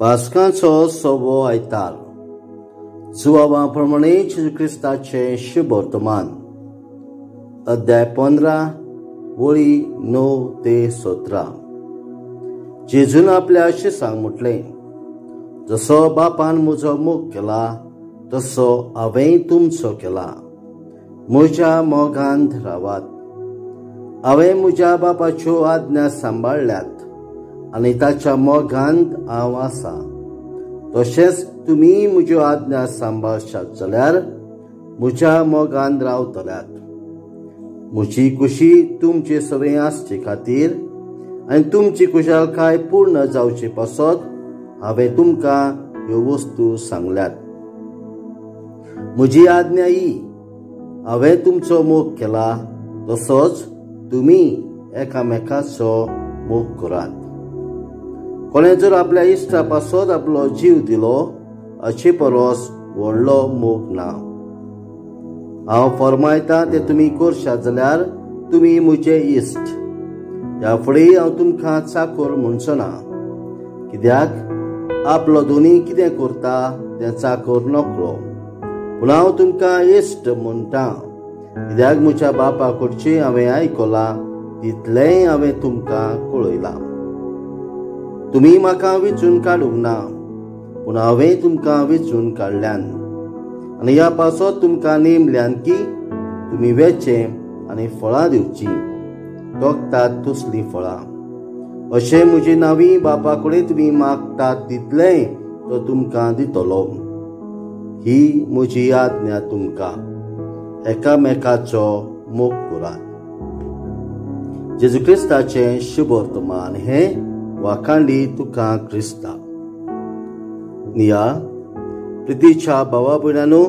पास्काचो सवो आयतार जुवावा प्रमाणे जेजू क्रिस्ताचें शुभवर्तमान अध्याय 15 वळी 9 ते 17. जेजून आपल्या शिसांक म्हटलें, जसो बापान म्हजो मोग केला तसो हांवें तुमचो केला, म्हज्या मोगान रावात. हांवें म्हज्या बापाच्यो आज्ञा सांबाळ्ळ्यात आनी ताच्या मोगांत हांव आसा. तशेंच तुमी म्हज्यो आज्ञा सांबाळशात जाल्यार म्हज्या मोगान रावतल्यात. म्हजी खुशी तुमचे सवें आसचे खातीर आनी तुमची खुशालकाय पूर्ण जावचे पासत हांवें तुमकां ह्यो वस्तू सांगल्यात. म्हजी आज्ञा ही, हांवें तुमचो मोग केला तसोच तुमी एकामेकाचो मोग करात. कोणें जर आपल्या इश्टा पासत आपलो जीव दिलो अशे परस व्हडलो मोग ना. हांव फर्मायता तें तुमी करशात जाल्यार तुमी म्हजे इश्ट. ह्या फुडें हांव तुमकां चाकोर म्हणचो ना, कित्याक आपलो दोनी कितें करता तें चाकोर नकळो. पूण हांव तुमकां इश्ट म्हणटा, कित्याक म्हज्या बापा कडचें हांवें आयकलां तितलेंय हांवें तुमकां कळयलां. तुमी म्हाका वेंचून काडूंक ना, पूण हांवें तुमकां वेंचून काडल्यान आनी ह्या पासत तुमकां नेमल्यान की तुमी वेचें आनी फळां दिवचीं, तोखतात तसलीं फळां. अशें म्हजे नांवी बापा कडेन तुमी मागतात तितलेंय तो तुमकां दितलो. ही म्हजी आज्ञा तुमकां, एकामेकाचो मोग करात. जेजू क्रिस्ताचें शुभवर्तमान हें वाखांडी तुका क्रिस्ता. निया प्रितीच्या भावा भयणांनो,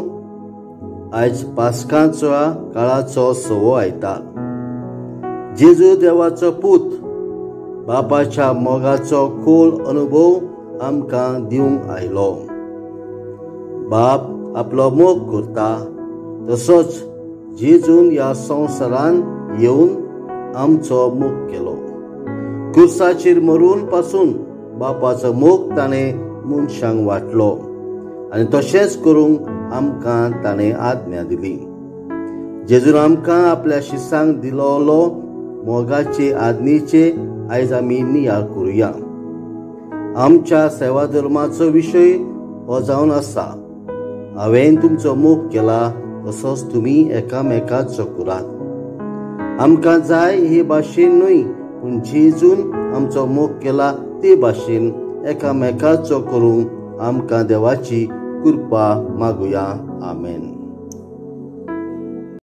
आयज पास्काचो काळाचो सवो आयतार. जेजू देवाचो पूत बापाच्या मोगाचो खोल अनुभव आमकां दिवंक आयलो. बाप आपलो मोग करता तसोच जेजून ह्या संवसारान येवन आमचो मोग केलो. कुर्साचेर मरून पासून बापाचो मोग ताणें मनशांक वांटलो आनी तशेंच करूंक आमकां ताणें आज्ञा दिली. जेजून आमकां आपल्या शिसांक दिलोलो मोगाचे आज्ञेचे आयज आमी नियाळ करुया. आमच्या सेवा धर्माचो विशय हो जावन आसा, हांवें तुमचो मोग केला तसोच तुमी एकामेकाचो करात. आमकां जाय हे भाशेन न्हय, पूण जेजून आमचो मोग केला ते भाशेन एकामेकाचो करूंक आमकां देवाची कृपा मागुया. आमेन.